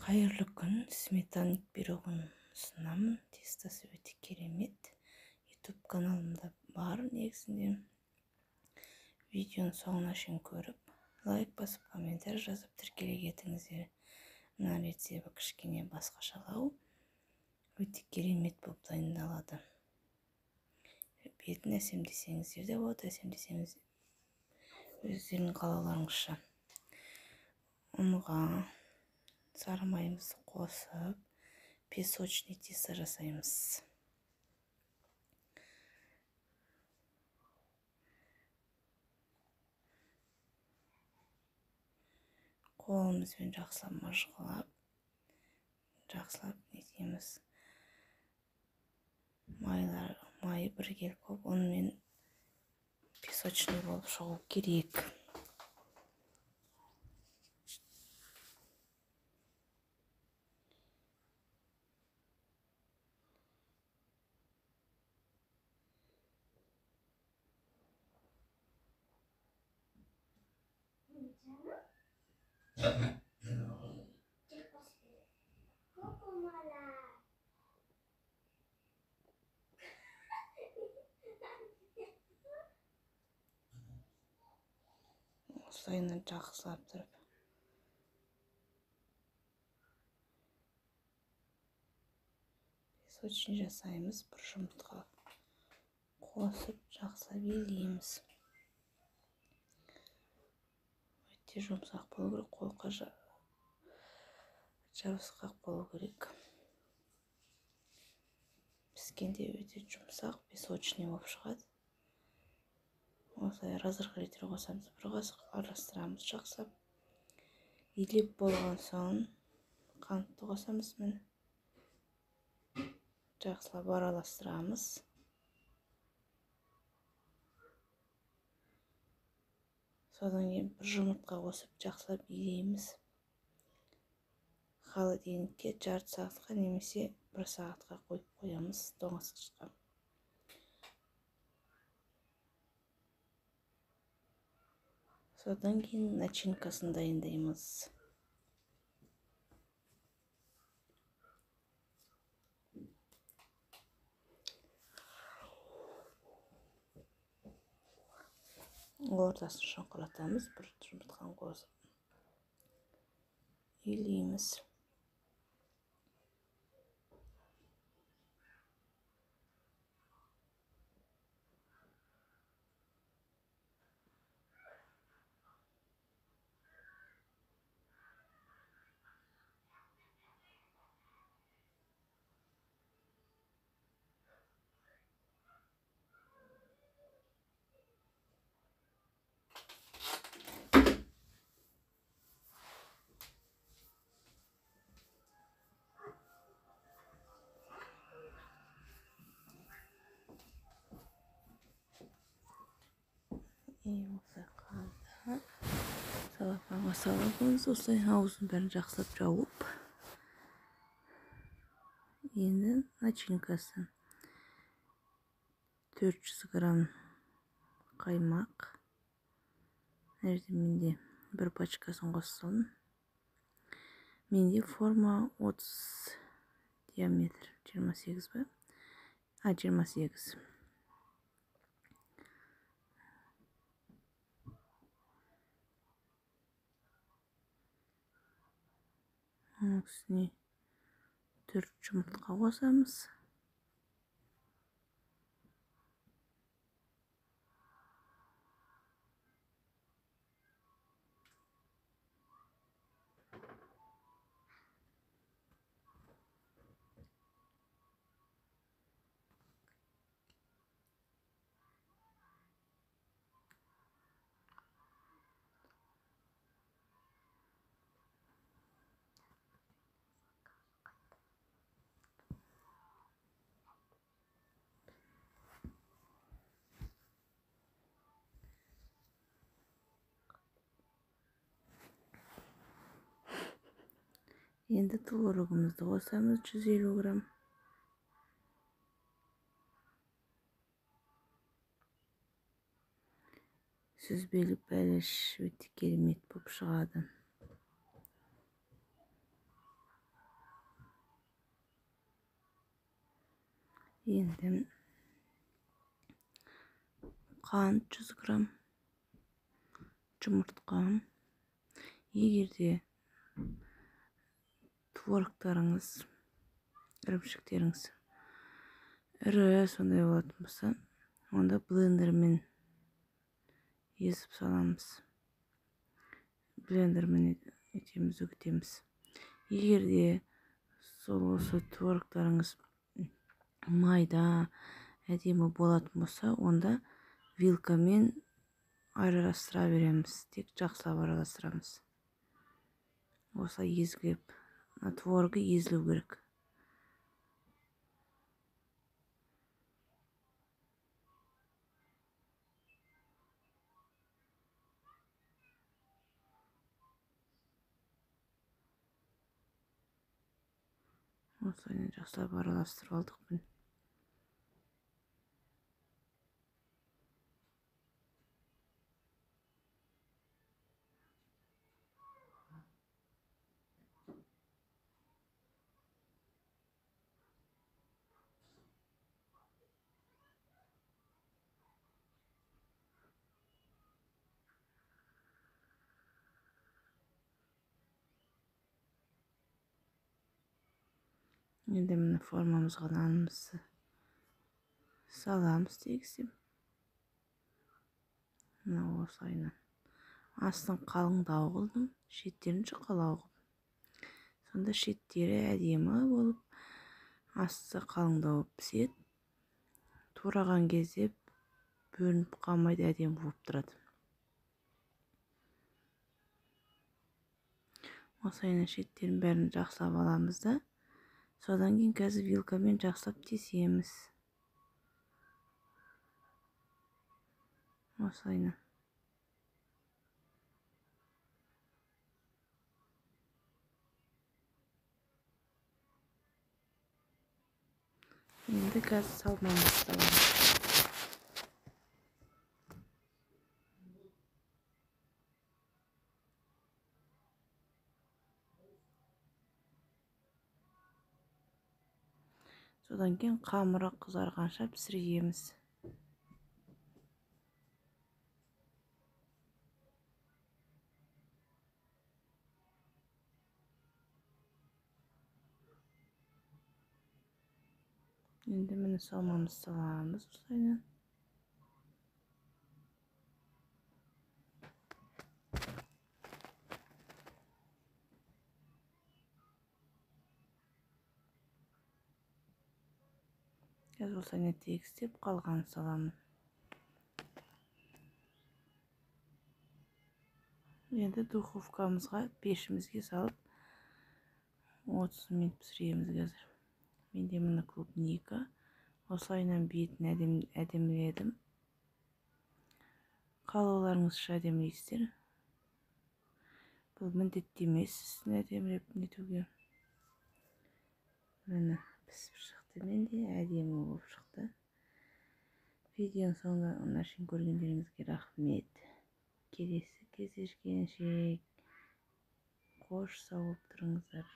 Қайырлы күн, сметанник пирогын ұсынамын. Тестосы өте керемет. YouTube каналымда бар негізінде. Видеоның соңына шейін көріп, лайк басып, комментарий жазып, тіркеле кетіңіздер. Мына рецепті кішкене басқашалау, өте керемет болып дайындалады. Бетін әсемдесеңіздер де болады, әсемдесеңіз өздерінің қалауларыңызша. Ұнға сары майымызды қосып, песочный тесто жасаймыз. Қолымызбен жақсылап мыжғылап, жақсылап нетеміз. Майы біркелкі болып, онымен песочный болып шығу керек. Осылайынан жақсылап тұрып песочный жасаймыз. Бір жұмыртқа қосып жақсылап илейміз. Өте жұмсақ болу керек, қолқа жабысқақ болу керек. Піскенде өте жұмсақ песочный болып шығады. Осылай разрыхлитель қосамыз, бір қасық, араластырамыз жақсылап. Илеп болған соң қантты қосамыз, міне. Жақсылап араластырамыз. Содан кейін бір жұмыртқа қосып жақсылап илейміз. Холодильникке жарты сағатқа немесе бір сағатқа қойып қоямыз тоңазытқышқа. Содан кейін начинкасын дайындаймыз. Ортасын шұңқыратамыз, бір жұмыртқаны қосып илейміз. Осы қанды салафанға саламыз, осылай аузын бәрін жақсылап жауып. Енді начинкасы 400 грамм қаймақ. Мына жерде менде бір пачкасын қосып. Менде форма 30 диаметр, 28 ба? 28. Оның үстіне 4 жұмыртқа қосамыз. Енді творогымызды қосамыз, 150 грамм. Сүзбелі бәліш өте керемет болып шығады. Енді қант 100 грамм, жұмыртқа. Егер де творогтарыңыз, ірімшіктеріңіз ірі сондай болатын болса, онда блендермен езіп саламыз. Блендермен етеміз, үгітеміз. Егер де сол осы творогтарыңыз майда, әдемі болатын болса, онда вилкамен араластыра береміз. Тек жақсылап араластырамыз. Осылай езгілеп, творогы езілу керек. Осылай жақсылап араластырып алдық міне. Енді міне формамызға нанымызды саламыз тегістеп. Мына осылайынан. Астын қалыңдау қылдым, шеттерін жұқалау қылдым. Сонда шеттері әдемі болып, асты қалыңдау болып піседі. Тураған кезде бөлініп қалмайды, әдемі болып тұрады. Осылайынан шеттерін бәрін жақсылап аламыз да. Содан кейін қазір вилкамен жақсылап тесеміз. Осылайынан. Енді қазір салмамызды саламыз. Содан кейін қамыры қызарғанша пісіреміз. Енді міне салмамызды саламыз осылайынан. Қазір осылайынан тегістеп қалғанын саламын. Енді духовкамызға, пешімізге салып 30 минут пісіреміз қазір. Менде міне клубника. Осылайынан бетін әдеміледім. Қалауларыңызша әдемілейсіздер. Бұл міндетті емес үстін әдемілеп нетуге. Міне пісіп шықты. Менде әдемі болып шықты. Видеоның соңына шейін көргендеріңізге рахмет. Келесі кездескенше қош сау болып тұрыңыздар.